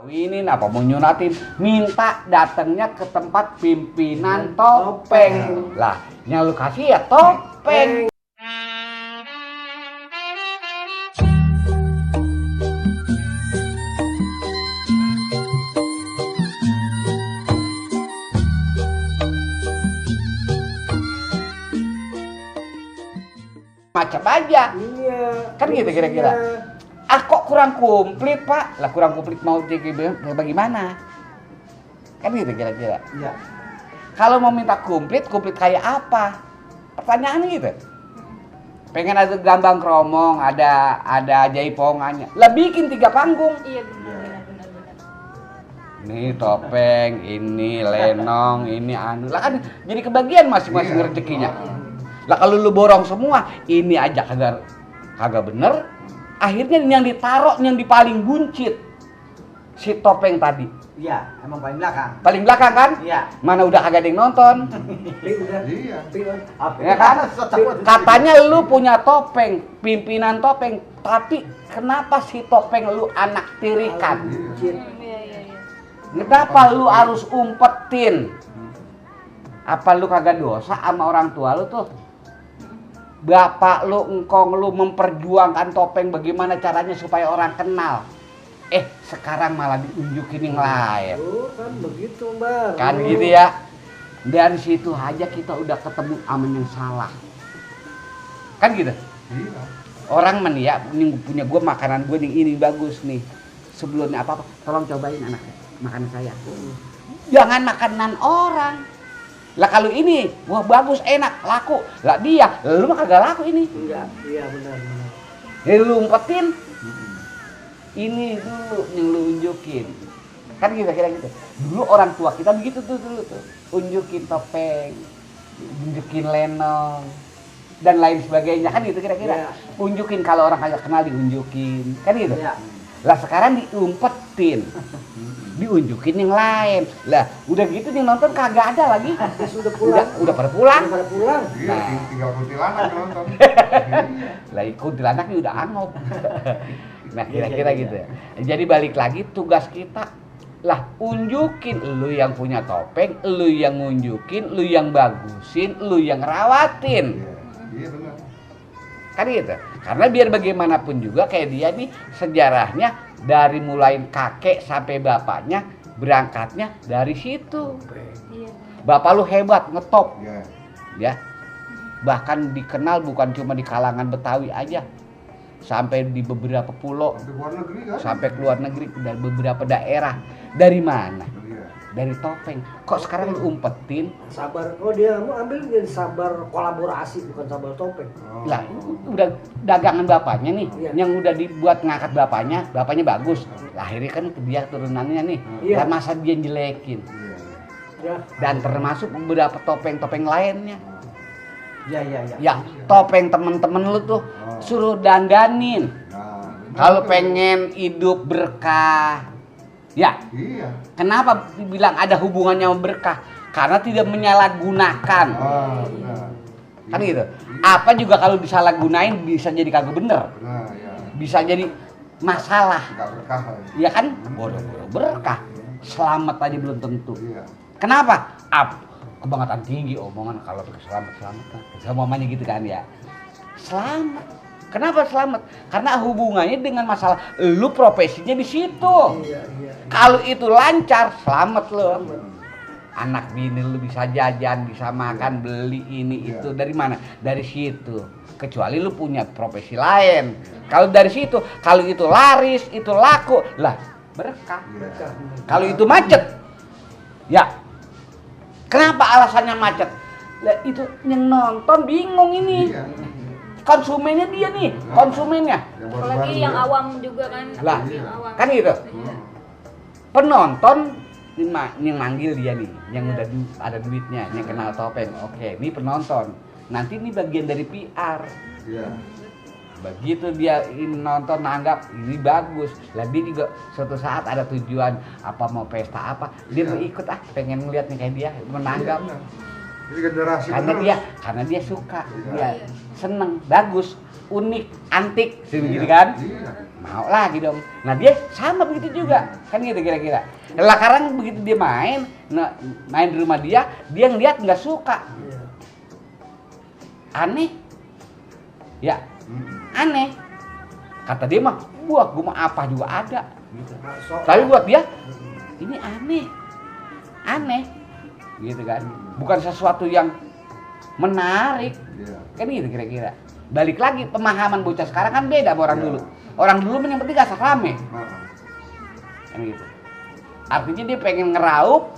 Ini apa mau nyunatin, minta datangnya ke tempat pimpinan topeng. Lah, yang lu kasih ya topeng. Macam aja. Iya. Kan gitu kira-kira. Ah kok kurang komplit pak? Lah kurang komplit mau bagaimana? Kan gitu kira-kira. Iya. Kalau mau minta komplit kayak apa? Pertanyaan gitu. Pengen ada gambang kromong, ada jaipongannya. Lah bikin 3 panggung. Iya benar. Ini topeng, ini lenong, ini anu. Lah kan jadi kebagian masing-masing rezekinya. Lah kalau lu borong semua, ini aja kagak bener. Akhirnya yang ditaruh yang di paling buncit si topeng tadi. Iya, emang paling belakang. Paling belakang kan? Iya. Mana udah kagak ada yang nonton. Iya. Ya kan? Katanya lu punya topeng, pimpinan topeng, tapi kenapa si topeng lu anak tirikan? Iya. Kenapa lu harus umpetin? Apa lu kagak dosa sama orang tua lu tuh? Bapak lu, engkong lu memperjuangkan topeng bagaimana caranya supaya orang kenal. Sekarang malah diunjukin yang lain. Oh, kan begitu, Mbak. Kan gitu ya. Dan situ aja kita udah ketemu sama yang salah. Kan gitu? Iya. Orang ya, ini punya gue makanan gue nih, ini bagus nih. Sebelumnya apa-apa, tolong cobain anaknya, makanan saya. Jangan makanan orang. Lah kalau ini, wah bagus, enak, laku. Lah dia, lu mah kagak laku ini. Enggak, iya benar. Lu umpetin. Ini dulu yang lu unjukin. Kan kira-kira gitu. Dulu orang tua kita begitu tuh dulu tuh. Unjukin topeng, unjukin lenong, dan lain sebagainya. Kan gitu kira-kira. Ya. Unjukin kalau orang kagak kenal diunjukin. Kan gitu. Ya. Lah sekarang diumpetin. Diunjukin yang lain. Lah udah gitu yang nonton kagak ada lagi. Sudah pulang. Udah pada pulang. Udah pada pulang. Iya, tinggal kuntilanak nonton. Lah kuntilanaknya udah angop. Nah kira-kira gitu ya. Jadi balik lagi tugas kita. Lah unjukin, lu yang punya topeng, lu yang ngunjukin, lu yang bagusin, lu yang rawatin. Iya benar. Kan gitu. Karena biar bagaimanapun juga kayak dia nih sejarahnya dari mulai kakek sampai bapaknya berangkatnya dari situ. Iya. Bapak lu hebat ngetop Iya. ya. Bahkan dikenal bukan cuma di kalangan Betawi aja. Sampai di beberapa pulau, Di luar negeri kan? sampai ke luar negeri dari beberapa daerah. Dari mana? Iya. Dari topeng. Kok sekarang lu umpetin? Sabar, kalau dia mau ambil jadi sabar kolaborasi bukan sabar topeng. Oh. Lah, udah dagangan bapaknya nih, Iya. yang udah dibuat ngangkat bapaknya bagus. Lah, akhirnya kan dia turunannya nih. Iya. Lah masa dia jelekin? Iya. Ya. Dan termasuk beberapa topeng-topeng lainnya. Ya. Ya, topeng temen-temen lu tuh suruh dandanin. Nah, Kalau pengen hidup berkah. Ya, Iya. kenapa dibilang ada hubungannya sama berkah? Karena tidak menyalahgunakan. Benar. Kan gitu. Apa juga kalau disalahgunain bisa jadi kagak bener. Benar, ya. Bisa jadi masalah. Enggak berkah lagi. Ya kan? Bodoh-bodoh berkah. Selamat aja belum tentu. Iya. Kenapa? Kebangetan tinggi omongan kalau selamat. Semuanya gitu kan ya. Selamat. Kenapa selamat? Karena hubungannya dengan masalah lu profesinya di situ. Iya. Kalau itu lancar, selamat lo. Anak bini lu bisa jajan, bisa makan, beli ini itu dari mana? Dari situ. Kecuali lu punya profesi lain. Kalau dari situ, kalau itu laris, itu laku, lah berkah. Iya. Kalau itu macet, ya. Kenapa alasannya macet? Lah itu yang nonton bingung ini. Iya. Konsumennya dia nih, konsumennya. Yang Apalagi baru-baru yang ya. awam juga kan. Lah, Yang awam. kan gitu. Iya. Penonton ini manggil dia nih, yang udah ada duitnya, yang kenal topeng. Oke, ini penonton. Nanti ini bagian dari PR. Iya. Begitu dia ini nonton nanggap ini bagus. Lah dia juga suatu saat ada tujuan apa mau pesta apa, dia Iya. mau ikut pengen ngeliat nih kayak dia menanggap. Iya, benar. Jadi generasi Karena dia suka, Iya. dia seneng, bagus, unik, antik, begitu kan? Iya. mau lagi dong. Nah dia sama begitu juga, kan gitu kira-kira. Lah sekarang begitu dia main di rumah dia ngeliat nggak suka, Iya. aneh, ya aneh. Kata dia mah, gua mah apa juga ada. Gitu. Nah, so- Tapi buat dia ini aneh, gitu kan. Bukan sesuatu yang menarik, Iya. kan gitu kira-kira. Balik lagi pemahaman bocah sekarang kan beda sama orang Iya. dulu. Orang dulu yang penting asal rame, Nah, kan gitu. Artinya dia pengen ngeraup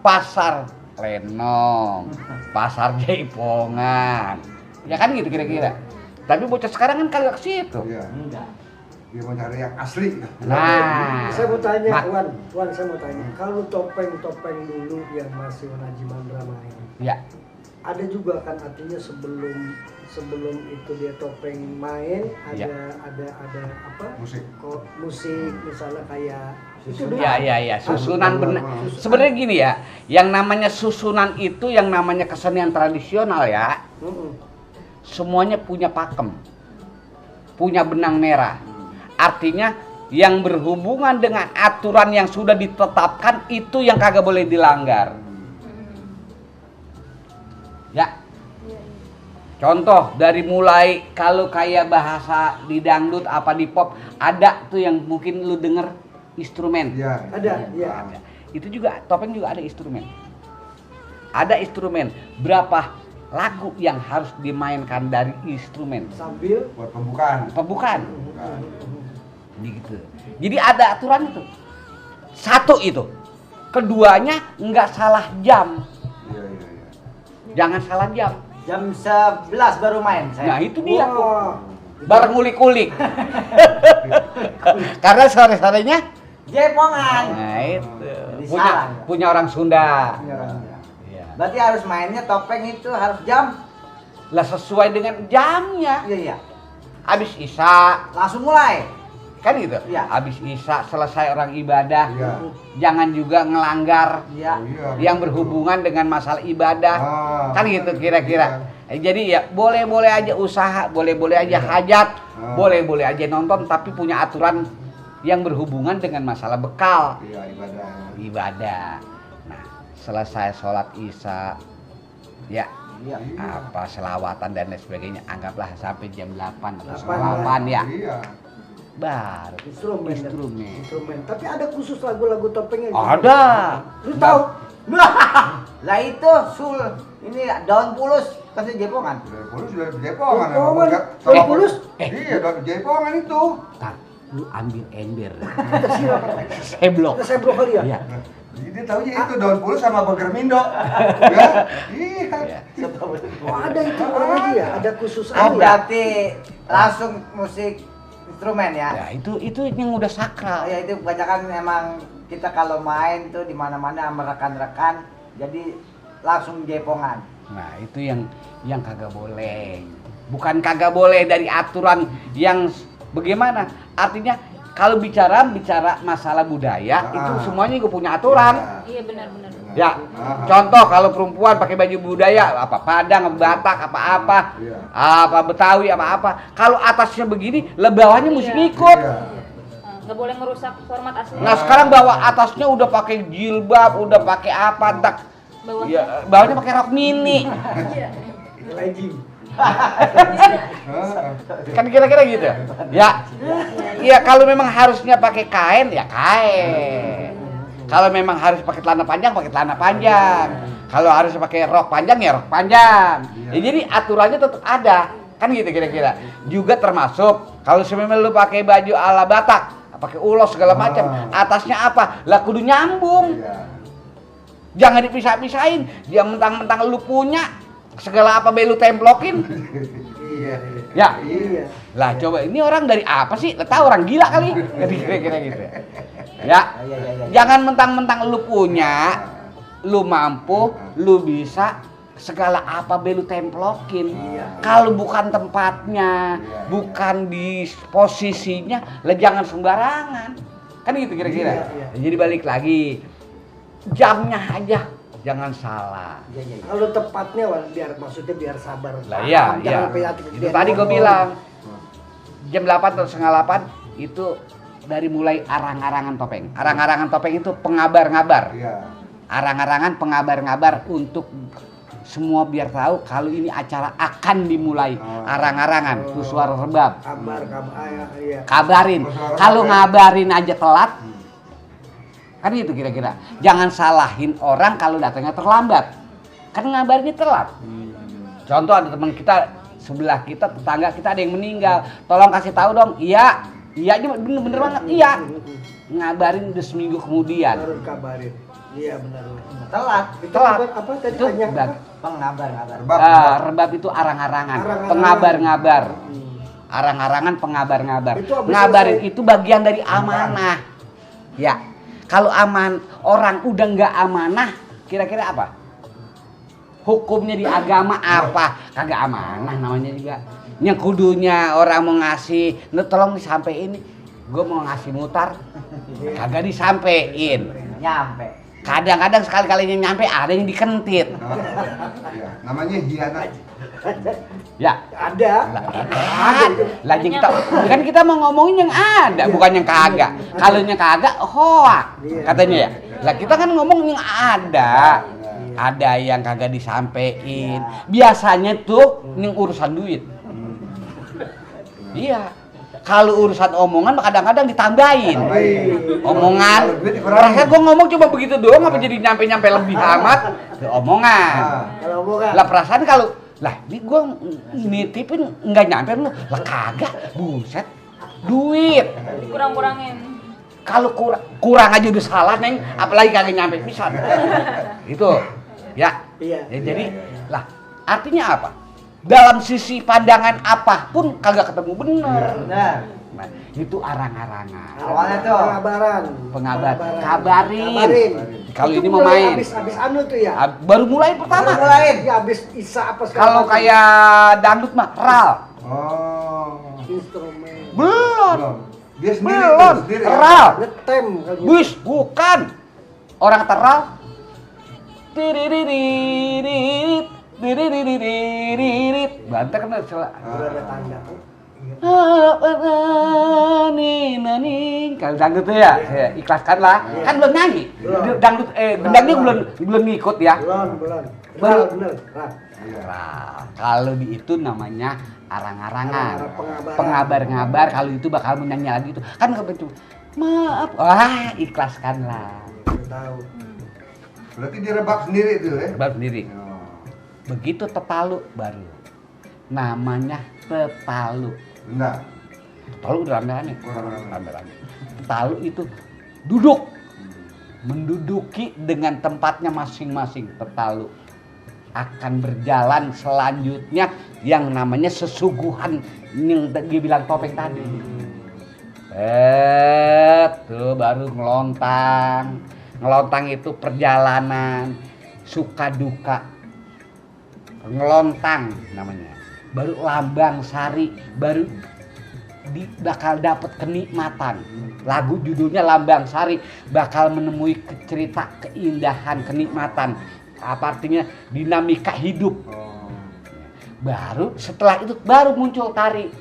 pasar Lenong, pasar Jaipongan, ya kan gitu kira-kira. Tapi bocah sekarang kan kagak ke situ. iya. Enggak. Dia mau cari yang asli. Nah, Saya mau tanya, mak- Wan, saya mau tanya. Kalau topeng-topeng dulu yang masih Haji Mandra main, ya, ada juga kan artinya sebelum itu dia topeng main ada Ya. ada apa? Musik. Kok musik misalnya kayak itu dulu. ya, susunan benar. Susunan. Sebenarnya gini ya, yang namanya susunan itu yang namanya kesenian tradisional ya, Mm-mm. semuanya punya pakem, punya benang merah. Artinya yang berhubungan dengan aturan yang sudah ditetapkan itu yang kagak boleh dilanggar. Ya, Iya, iya. contoh dari mulai kalau kayak bahasa di dangdut apa di pop ada tuh yang mungkin lu denger instrumen. Iya. Ada, iya. Ada. Itu juga topeng juga ada instrumen. Ada instrumen. Berapa lagu yang harus dimainkan dari instrumen? Sambil Buat pembukaan. Bukan. Bukan. Gitu. Jadi ada aturan itu. Satu itu. Keduanya nggak salah jam. Iya, iya, iya. Jangan salah jam. Jam 11 baru main Nah saya. itu dia. wah, Bareng ngulik-kulik. Karena sore-sorenya. Jaipongan. Nah itu. Jadi Punya salah. punya orang Sunda. Iya, orang Sunda. Iya. Berarti harus mainnya topeng itu harus jam. Lah sesuai dengan jamnya. Iya, iya. Habis Isya, Langsung mulai. kan gitu. Iya. Habis Isya selesai orang ibadah. Iya. Jangan juga ngelanggar Iya. Oh, iya, yang betul. berhubungan dengan masalah ibadah. Ah, Kan gitu kira-kira. Jadi ya boleh-boleh aja usaha, boleh-boleh aja Iya. hajat, Ah. boleh-boleh aja nonton, tapi punya aturan yang berhubungan dengan masalah bekal Iya, ibadah. ibadah. Nah, selesai sholat Isya, ya Iya. apa selawatan dan lain sebagainya, anggaplah sampai jam 8 atau 8, 8 ya, Iya. baru instrumen. Tapi ada khusus lagu-lagu topengnya. juga. ada. Lu tahu? Lah itu sul ini daun pulus kasih Jaipongan. Jaipongan sudah Jaipongan. Jaipongan? Enggak, Daun kalau- pulus? Iya, Jaipongan itu. Ntar, lu ambil ember, Tersirat. seblok. Kita seblok kali ya? Iya. Jadi dia taunya itu daun pulus sama burger Mindo. Ya? Iya. Iya. Oh ada itu lagi ya? Ada khusus Oh, anu ya? berarti langsung musik instrumen ya. Ya itu yang udah sakral. Ya itu kebanyakan memang kita kalau main tuh di mana-mana sama rekan-rekan jadi langsung Jaipongan. Nah itu yang kagak boleh. Bukan kagak boleh dari aturan yang bagaimana? Artinya kalau bicara masalah budaya itu semuanya juga punya aturan. Iya benar-benar. Ya, contoh kalau perempuan pakai baju budaya apa Padang, Batak, apa-apa, Iya. apa Betawi, apa-apa. Kalau atasnya begini, lah bawahnya mesti Iya. ngikut. Iya. Nggak boleh ngerusak format asli. Nah sekarang bawah atasnya udah pakai jilbab, udah pakai apa, tak? Bawahnya. Ya, bawahnya pakai rok mini. Iya. Legging. Kan kira-kira gitu. Ya. Iya kalau memang harusnya pakai kain ya kain. Kalau memang harus pakai celana panjang. Kalau harus pakai rok panjang ya rok panjang. Ya, jadi aturannya tetap ada. Kan gitu kira-kira. Juga termasuk kalau sememang lu pakai baju ala Batak, pakai ulos segala macam, atasnya apa? Lah kudu nyambung. Iya. Jangan dipisah-pisahin. Dia mentang-mentang lu punya segala apa be lu templokin. Iya. Ya. Iya. Lah coba ini orang dari apa sih? Tahu orang gila kali. Kira-kira gitu. Ya. Iya. Jangan mentang-mentang lu punya, lu mampu, lu bisa segala apa be lu templokin. Kalau bukan tempatnya, bukan di posisinya, lah jangan sembarangan. Kan gitu kira-kira. Iya. Jadi balik lagi. Jamnya aja jangan salah. Iya. Kalau tepatnya Wan, biar maksudnya biar sabar. Lah iya, Jangan iya. sampai hati Itu gede tadi gue ngomong. bilang. jam 8 atau setengah 8 itu dari mulai arang-arangan topeng. Arang-arangan topeng itu pengabar-ngabar. Iya. Arang-arangan pengabar-ngabar untuk semua biar tahu kalau ini acara akan dimulai. Arang-arangan itu suara rebab. Kabar, iya. Kabarin. Suara Kalau rebab. ngabarin aja telat, kan itu kira-kira. Jangan salahin orang kalau datangnya terlambat. Kan ngabarinnya telat. Contoh ada teman kita sebelah kita, tetangga kita ada yang meninggal. Tolong kasih tahu dong. Iya. Iya aja bener-bener banget. Iya. Ngabarin udah seminggu kemudian. Baru kabarin. Iya benar. Telat. Itu Telat. kabar apa tadi Itu tanya? udah. Pengabar-ngabar. Rebab. Rebab itu arang-arangan, Arang-arangan. pengabar-ngabar. Arang-arangan, pengabar-ngabar. Itu habis Ngabarin selesai. itu bagian dari amanah. Ya, kalau orang udah nggak amanah, kira-kira apa? Hukumnya di agama apa? Kagak amanah namanya juga. Yang kudunya orang mau ngasih, "Nah, tolong disampein, gue mau ngasih mutar," kagak disampein. Nyampe. Kadang-kadang sekali-kalinya nyampe ada yang dikentit. Iya. Namanya hianat. Ya, Ada. lah kita kan kita mau ngomongin yang ada, bukan yang kagak. Kalau yang kagak hoak katanya ya. Lah kita kan ngomong yang ada. Ada yang kagak disampein. Biasanya tuh yang urusan duit. Iya. Kalau urusan omongan kadang-kadang ditambahin. Omongan. Kalau duit dikurangin. Rasanya gue ngomong cuma begitu doang, apa jadi nyampe-nyampe lebih amat ke omongan. Kalau omongan. Lah perasaan kalau lah ini gue nitipin nggak nyampe lu, lah kagak, buset, duit. Kurang-kurangin. Kalau kurang aja udah salah neng, apalagi kagak nyampe pisan. Itu, ya. Iya. Ya, jadi lah artinya apa? Dalam sisi pandangan apapun kagak ketemu bener. Benar. Nah, itu arang-arangan. Awalnya tuh. Pengabaran. Pengabar, kabarin. Kabarin. Kalau Itu ini mau mulai main, Abis anu tuh ya. baru mulai pertama. Baru mulai. Ya abis Isa apa segala Kalau macam. kayak dangdut mah ral, Oh. instrumen. belum. Belum. Dia sendiri Belum, tuh, sendiri. ral. Ngetem kali. Bus, bukan. Orang teral. Tiriririt, tiriririt. Banter kan salah. Udah ada tanda tuh. Nani. Kalau dangdut tuh ya, saya ikhlaskan lah. Kan belum nyanyi. Belum. Dangdut gendangnya belum ngikut ya. Belum. Baru. Bener. Ral. Iya. Ral. Kalau di itu namanya arang-arangan. Pengabaran. Pengabar-ngabar kalau itu bakal menyanyi lagi itu. Kan kebetul. Maaf. Wah, ikhlaskanlah. Udah tahu. Berarti direbak sendiri tuh ya? Rebab sendiri. Oh. Begitu tetalu baru. Namanya tetalu. Benar. Tetalu udah rame-rame. Oh, rame-rame. Rame-rame. Tetalu itu duduk. Menduduki dengan tempatnya masing-masing. Tetalu akan berjalan selanjutnya yang namanya sesuguhan yang dia bilang topeng tadi. Tuh baru ngelontang. Ngelontang itu perjalanan suka duka. Ngelontang namanya. Baru lambang sari, baru bakal dapat kenikmatan. Lagu judulnya Lambang Sari, bakal menemui cerita keindahan, kenikmatan. Apa artinya dinamika hidup. Oh. Baru setelah itu baru muncul tari.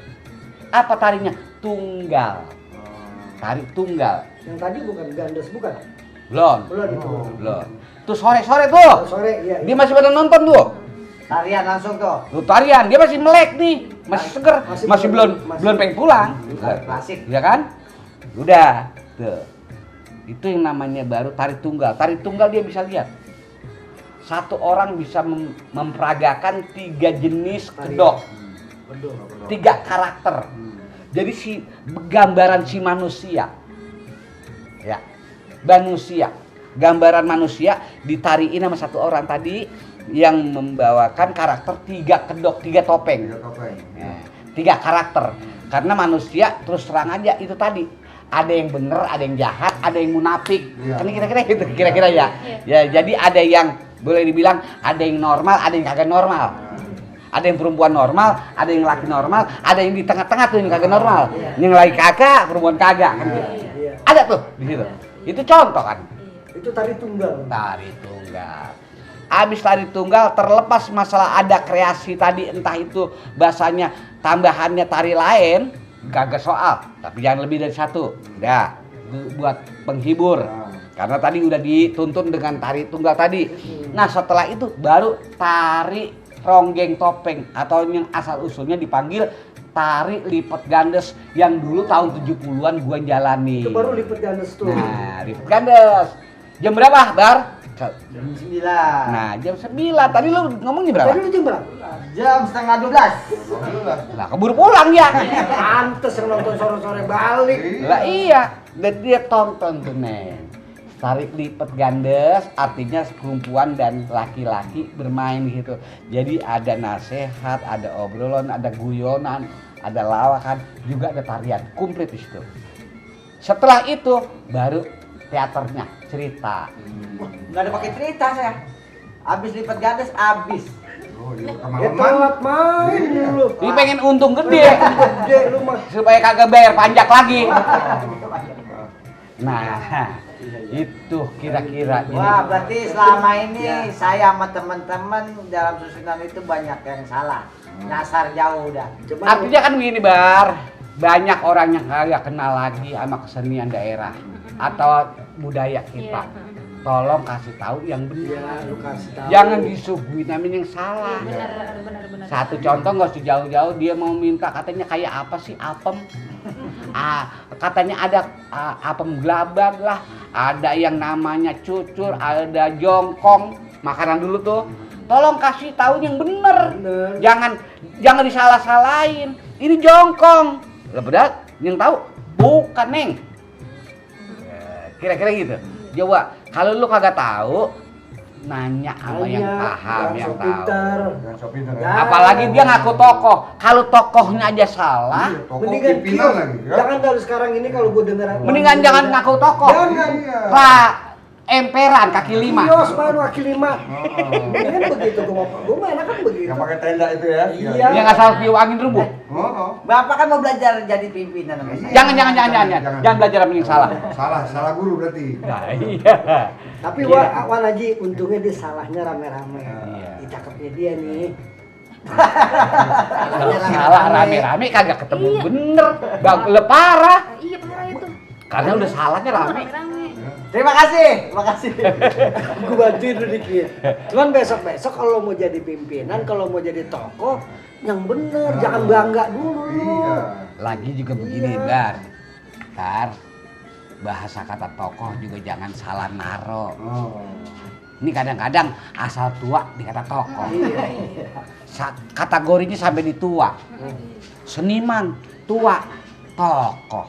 Apa tarinya? Tunggal. Tari tunggal. Yang tadi bukan gandes bukan? Belum. Belum itu. Belum. Tuh sore-sore tuh. Sore iya. Dia masih pada nonton tuh. Tarian langsung tuh. Tuh tarian, dia masih melek nih. Masih seger, masih belum pengen pulang. Klasik. Ya kan? Udah. Tuh. Itu yang namanya baru tari tunggal. Tari tunggal dia bisa lihat. Satu orang bisa memperagakan 3 jenis kedok. Betul. 3 karakter. Jadi si gambaran si manusia. Ya. Manusia. Gambaran manusia ditariin sama satu orang tadi yang membawakan karakter 3 kedok, 3 topeng. Tiga topeng. Ya, 3 karakter. Karena manusia terus terang aja itu tadi. Ada yang bener, ada yang jahat, ada yang munafik. Iya. Kan kira-kira gitu, kira-kira ya. Ya, jadi ada yang boleh dibilang ada yang normal, ada yang kagak normal. Ada yang perempuan normal, ada yang laki normal, ada yang di tengah-tengah tuh yang kagak normal. Yang laki kagak, perempuan kagak kan gitu. Iya. Ada tuh di situ. Itu contoh kan. Itu tari tunggal. Tari tunggal. Abis tari tunggal terlepas masalah ada kreasi tadi entah itu bahasanya tambahannya tari lain kagak soal, tapi jangan lebih dari satu. Udah, buat penghibur. Karena tadi udah dituntun dengan tari tunggal tadi. Nah setelah itu baru tari ronggeng topeng atau yang asal usulnya dipanggil tari lipat gandes yang dulu tahun 70-an gua jalani. Itu baru lipat gandes tuh. Nah, lipat gandes. Jam berapa, Bar? Jam 9. Nah, jam 9. Tadi lu ngomongnya berapa? Tadi lu jam berapa? Jam setengah 12. Lah, keburu pulang ya. Pantes yang nonton sore-sore balik. Lah iya, dan dia tonton tuh, Neng. Tarik lipat gandes artinya sekumpulan dan laki-laki bermain gitu. Jadi ada nasihat, ada obrolan, ada guyonan, ada lawakan, juga ada tarian, komplit di situ. Setelah itu baru teaternya, cerita. Nggak ada pakai cerita saya. Abis lipat gandes, abis. Oh, iya, Ya kemalaman. telat main lu. Dia pengen untung gede Gede lu mah. supaya kagak bayar pajak lagi. Nah, itu kira-kira ini. Wah, berarti selama ini saya sama teman-teman dalam susunan itu banyak yang salah. Nyasar jauh udah. Cuman Artinya kan begini, Bar. Banyak orang yang kagak kenal lagi sama kesenian daerah atau budaya kita. Iya. Tolong kasih tahu yang ya benar. lu kasih tahu. Jangan disuguhin namanya yang salah. Benar. Satu contoh nggak usah jauh-jauh, dia mau minta katanya kayak apa sih apem. Katanya ada apem gelabag lah, ada yang namanya cucur, ada jongkong, makanan dulu tuh. Tolong kasih tahu yang bener. Jangan disalah-salahin. Ini jongkong. Lah berat, yang tahu bukan, Neng. Kira-kira gitu. Coba kalau lu kagak tahu, nanya sama yang paham, yang tahu. Pintar. Jangan sok pintar ya. Ya. Apalagi dia ngaku tokoh. Kalau tokohnya aja salah, Iya, tokoh Mendingan pimpinan kios. lagi ya. Jangan dari sekarang ini kalau gue denger. mendingan jangan ngaku tokoh. Jangan. Iya. Pak emperan kaki lima. Kios main wakil 5. Oh. Mendingan begitu gue main kan begitu. Yang pakai tenda itu ya. Iya. Yang asal piu angin rubuh. Oh. Bapak kan mau belajar jadi pimpinan sama saya. Jangan belajar sama yang salah. Salah guru berarti. Nah, iya. Tapi Iya. Wan Haji untungnya dia salahnya rame-rame. Iya. Cakepnya dia nih. Salah rame-rame kagak ketemu Iya. bener. Bang parah. Iya parah itu. Karena udah salahnya rame. Rame-rame. Terima kasih. Gue bantuin lu dikit. Cuman besok-besok kalau mau jadi pimpinan, kalau mau jadi tokoh, yang bener, jangan bangga dulu lu. Iya. Lagi juga begini, Bar. Bahasa kata tokoh juga jangan salah naro. Oh. Ini kadang-kadang asal tua dikata tokoh. Iya. Kategorinya sampai di tua. Seniman, tua, tokoh.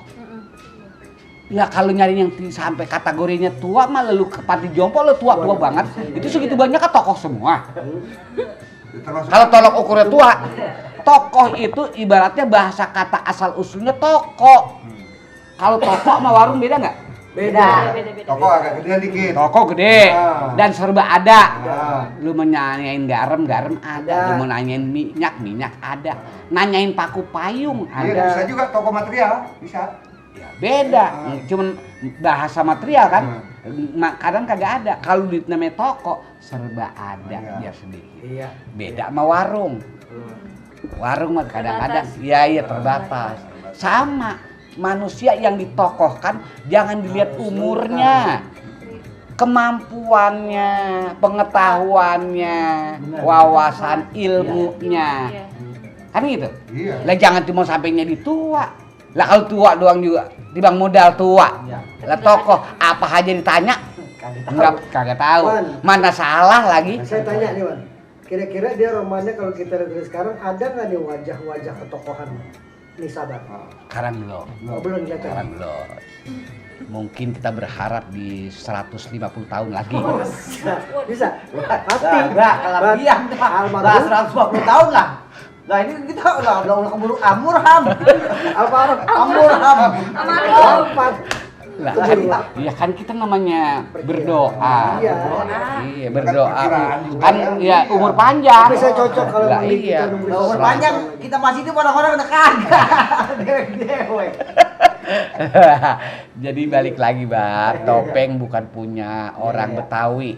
Ya kalau nyari yang sampai kategorinya tua mah lu ke panti jompo lu tua banget. Itu segitu banyak kan tokoh semua. Termasuk Kalau tolok ukurnya tua, tokoh itu ibaratnya bahasa kata asal usulnya toko. Kalau toko sama warung beda nggak? Beda. toko agak gedean dikit. Toko gede dan serba ada. Ah. Lu mau nanyain garam ada. Ada. Lu mau nanyain minyak ada. Nanyain paku payung Iya, ada. bisa juga toko material, bisa. Ya, beda. Cuman bahasa material kan. Kadang kagak ada. Kalau di namanya toko serba ada Iya. biar sedikit. Iya. Beda sama warung. Warung mah kadang-kadang iya terbatas. Sama manusia yang ditokohkan jangan dilihat umurnya, kemampuannya, pengetahuannya, wawasan ilmunya. Iya. Kan gitu. Iya. Lah jangan cuma sampainya di tua. Lah kalau tua doang juga dibang modal tua. Lah tokoh apa aja ditanya kagak tahu. Wan. Mana salah lagi. Saya tanya nih Wan, kira-kira dia romannya kalau kita lihat dari sekarang ada nggak nih wajah-wajah ketokohan nih sahabat? Sekarang belum. Oh, belum kelihatan. Sekarang belum. Mungkin kita berharap di 150 tahun lagi. Bisa. Pasti. Enggak, kelebihan dah. Almarhum. 150 tahun lah. Nah ini kita udah keburu amurham. Almarhum. Amurham. Almarhum. Lah, ya kan kita namanya berdoa. Iya. Iya, berdoa. perkiraan juga Kan ya. ya umur panjang. Tapi saya cocok kalau Lah, mending iya. kita nunggu Nah, umur panjang kita masih hidup orang-orang udah kagak. Dewe-dewe. Jadi balik lagi, Bar. Topeng bukan punya orang Betawi.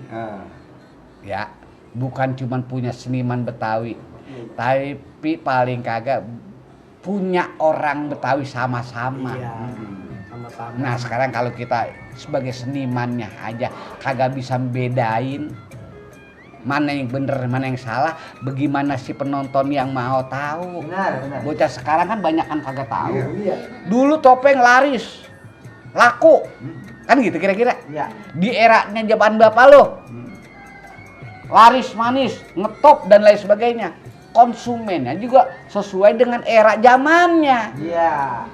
Ya, bukan cuman punya seniman Betawi. Tapi paling kagak punya orang Betawi sama-sama. Iya. Sama-sama. Nah sekarang kalau kita sebagai senimannya aja kagak bisa bedain mana yang bener, mana yang salah, bagaimana si penonton yang mau tahu. Benar. Bocah sekarang kan banyak kan kagak tahu. Iya. Dulu topeng laris, laku, kan gitu kira-kira. Iya. Di eranya zaman bapak lo, laris manis, ngetop dan lain sebagainya. Konsumennya juga sesuai dengan era zamannya. Iya.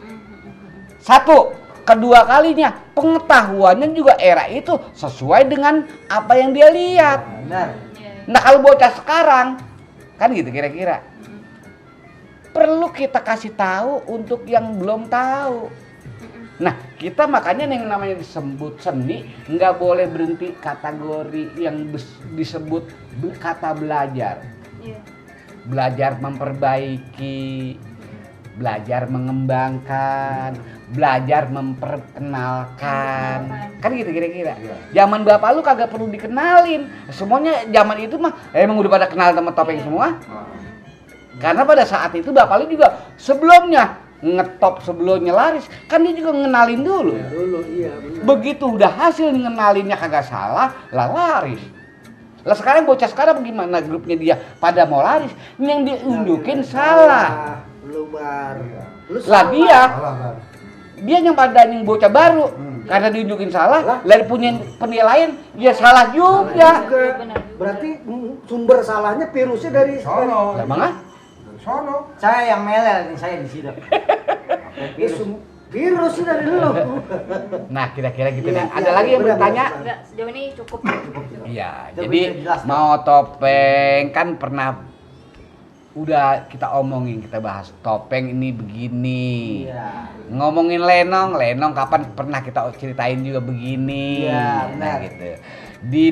Satu, kedua kalinya pengetahuannya juga era itu sesuai dengan apa yang dia lihat. Benar. Nah kalau bocah sekarang, kan gitu kira-kira. Perlu kita kasih tahu untuk yang belum tahu. Nah kita makanya yang namanya disebut seni nggak boleh berhenti kategori yang disebut kata belajar. Iya. Belajar memperbaiki, belajar mengembangkan, belajar memperkenalkan, kan gitu kira-kira. Zaman bapak lu kagak perlu dikenalin, semuanya zaman itu mah emang udah pada kenal sama topeng semua. Karena pada saat itu bapak lu juga sebelumnya ngetop, sebelumnya laris, kan dia juga ngenalin dulu. Dulu iya benar. Begitu udah hasil ngenalinnya kagak salah, lah laris. Lah sekarang bocah sekarang bagaimana grupnya dia pada mau laris, yang diunjukin salah. Lu bar. Lu Lah salah. dia yang pada yang bocah baru karena diunjukin salah, lalu punya penilaian ya salah juga. Juga. Berarti sumber salahnya virusnya dari Sono. Lah mangga? Sono. Saya yang melel nih, saya di situ. virus dari lu. Nah kira-kira gitu Iya, deh. Ada iya, lagi yang benar, bertanya? benar. Enggak, sejauh ini cukup. Iya. Itu Jadi bisa jelas, mau topeng kan pernah udah kita omongin, kita bahas topeng ini begini. Iya. Ngomongin lenong kapan pernah kita ceritain juga begini. Iya, Nah benar. gitu. Di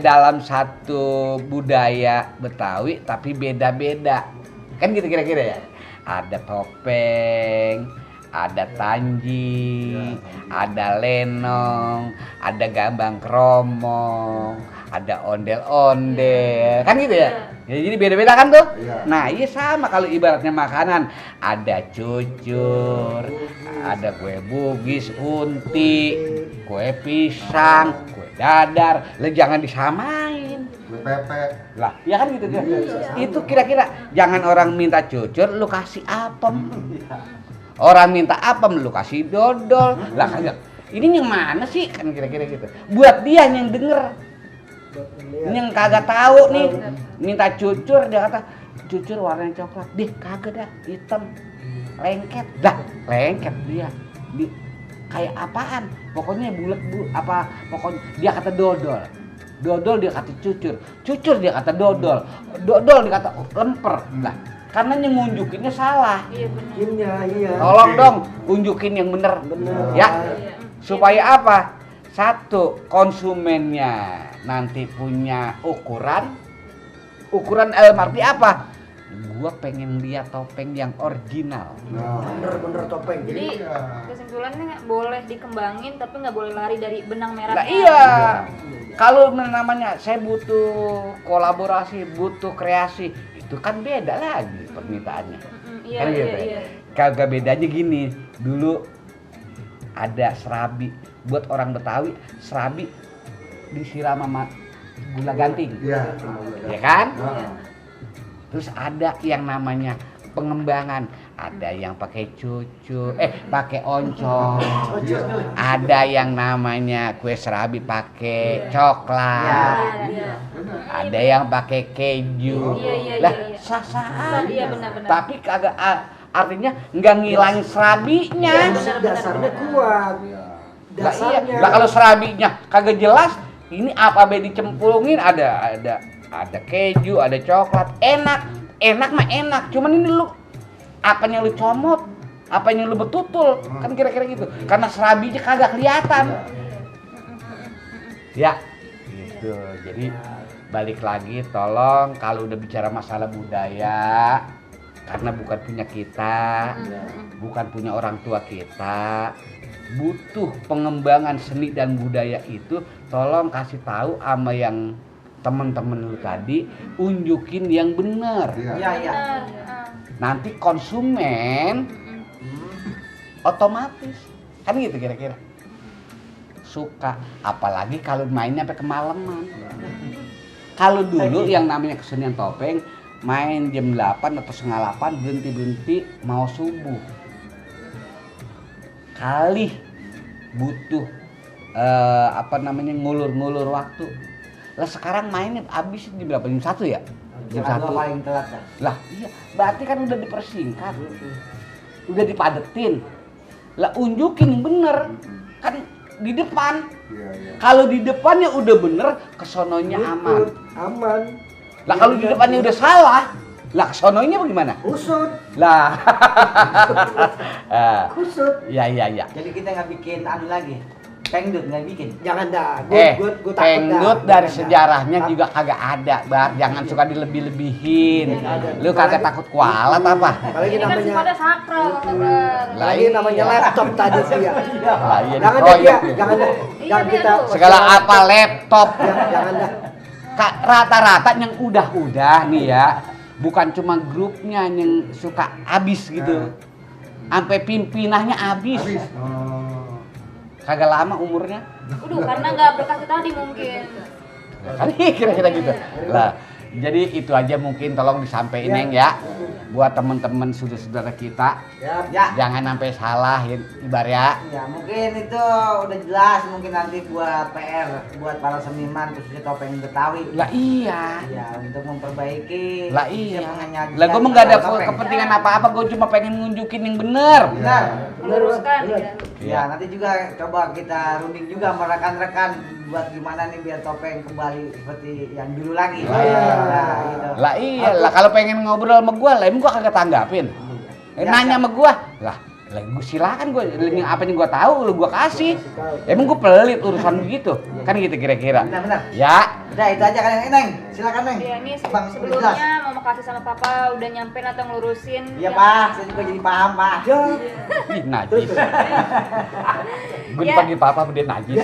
dalam satu budaya Betawi tapi beda-beda. Kan gitu kira-kira ya. Ada topeng, ada tanji, ada lenong, ada gambang kromong, ada ondel-ondel, kan gitu ya? Ya jadi beda-beda kan tuh? Iya. Nah iya sama kalau ibaratnya makanan, ada cucur, ada kue bugis, unti, kue pisang, kue dadar, lah jangan disamain. Pepe. Lah, ya kan gitu kan? Itu kira-kira jangan orang minta cucur lu kasih apem. Orang minta apem lu kasih dodol. Lah kagak. Ini yang mana sih? Kan kira-kira gitu. Buat dia yang denger. Yang kagak tahu nih minta cucur dia kata cucur warnanya coklat. Dih kagak dah, hitam. Lengket. Dah, lengket dia. Di kayak apaan? Pokoknya bulat apa pokoknya dia kata dodol. Dodol dia kata cucur, cucur dia kata dodol, dodol dia kata lemper. Lah, karena yang ngunjukinnya salah. Iya benar. Kimnya iya. Tolong dong unjukin yang bener. Bener. Ya. Iya. Supaya apa? Satu, konsumennya nanti punya ukuran. Ukuran arti apa? Gua pengen lihat topeng yang original. Bener-bener topeng. Jadi Iya. kesimpulannya nggak boleh dikembangin tapi nggak boleh lari dari benang merahnya. Lah iya. Kalau namanya saya butuh kolaborasi, butuh kreasi, itu kan beda lagi permintaannya. Iya Kan iya gitu ya? iya. Kagak bedanya gini. Dulu ada serabi. Buat orang Betawi, serabi disiram sama gula ganting. Iya. Ya kan? Nah. Terus ada yang namanya pengembangan, ada yang pakai cucu, pakai oncom, ada yang namanya kue serabi pakai coklat, Iya. ada yang pakai keju. Iya, Lah iya. sah-sah Iya, aja. benar-benar. Tapi kagak artinya nggak ngilangin serabinya. Dasarnya kuat. Lah iya, Dasarnya. lah kalau serabinya kagak jelas, ini apa be dicemplungin ada keju, ada coklat, enak mah enak. Cuman ini lu apanya lu comot, apanya lu betutul, kan kira-kira gitu. Karena serabinya kagak kelihatan. Ya, gitu. Jadi balik lagi, tolong kalau udah bicara masalah budaya, karena bukan punya kita, bukan punya orang tua kita, butuh pengembangan seni dan budaya itu, tolong kasih tahu sama yang temen-temen lu tadi, unjukin yang benar. Iya. Iya, iya. Benar. nanti konsumen otomatis kan gitu kira-kira suka, apalagi kalau mainnya sampai kemalaman. Kalau dulu yang namanya kesenian topeng main jam 8 atau setengah 8 berhenti mau subuh. Kali butuh ngulur-ngulur waktu. Lah sekarang mainnya habis di berapa? Jam 1 ya? Jam 1 paling telat kan. Lah iya, berarti kan udah dipersingkat. Udah dipadetin. Lah unjukin yang bener. Kan di depan. Iya. Kalau di depannya udah bener, kesononya aman. Aman. Lah kalau di depannya udah salah, lah kesononya bagaimana? Usut. Lah. Usut. Ya. Jadi kita nggak bikin anu lagi. Pengdut nggak bikin. Jangan dah. Gua takut Pengdut dah. dari Jangan sejarahnya dah. juga kagak ada, Bar. Jangan suka dilebih-lebihin. Ada. Lu kagak takut kualat apa? Apalagi Ini kan namanya sifatnya sakral, Sabar. Lah, lagi namanya iya. laptop tadi sih ya. Lah iya Jangan dikeroyok dia, tuh. jangan dah. Iya, Jangan dia kita tuh. Segala apa laptop. Jangan dah. Rata-rata yang udah nih ya, bukan cuma grupnya yang suka habis gitu. Sampai pimpinannya habis. Kagak lama umurnya. Karena nggak berkasih tadi mungkin. Kan kira-kira gitu. Lah, jadi itu aja mungkin tolong disampaikan Neng ya. Buat teman-teman saudara-saudara kita, Ya. jangan sampai salah ya, Ibar ya. Ya mungkin itu udah jelas, mungkin nanti buat PR buat para seniman khususnya topeng Betawi. Lah iya. Ya untuk memperbaiki. Lah iya. penyajian Lah gue mah nggak ada topeng. kepentingan apa-apa, gue cuma pengen nunjukin yang bener. Benar. Meluruskan Benar. ya. Ya nanti juga coba kita runding juga sama rekan-rekan buat gimana nih biar topeng kembali seperti yang dulu lagi. Lah iya. Nah, gitu. Lah iya, lah kalau pengen ngobrol sama gue, lah emang gue kagak tanggapin. Ya, Nanya ya. sama gue, lah gue silakan gue apa yang gue tahu lu gue kasih. Emang gue pelit urusan begitu, kan gitu kira-kira. Benar-benar. Ya, Udah itu aja kan Neng. Silakan Neng. Ya ini Bang, udah jelas. sebelumnya mau makasih sama Papa udah nyampein atau ngelurusin. Iya yang- Pak, saya juga jadi paham Pak. Ya. ih najis. Gue Ya. dipanggil papa dia najis.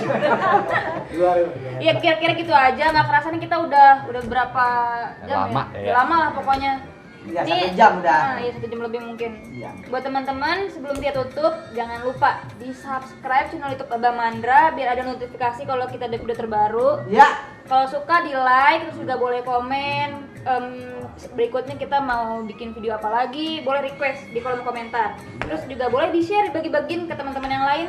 Luar. Iya kira-kira gitu aja, nggak kerasa nih kita udah berapa jam Lama, ya? ya. Lama lah pokoknya. Iya, Nih, 1 jam udah. Nah, iya 1 jam lebih mungkin. Iya. Buat teman-teman sebelum dia tutup jangan lupa di subscribe channel YouTube Abah Mandra biar ada notifikasi kalau kita ada video terbaru. Ya. Kalau suka di like, terus juga boleh komen. Berikutnya kita mau bikin video apa lagi, boleh request di kolom komentar. Terus juga boleh di share, bagi-bagiin ke teman-teman yang lain.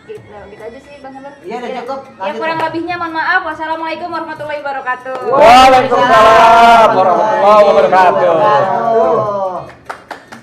Gitu aja sih Bang Sabar. Iya, udah cukup. Ya Lanjut. kurang lebihnya mohon maaf. Wassalamualaikum warahmatullahi wabarakatuh. Waalaikumsalam warahmatullahi wabarakatuh. Wabarakatuh.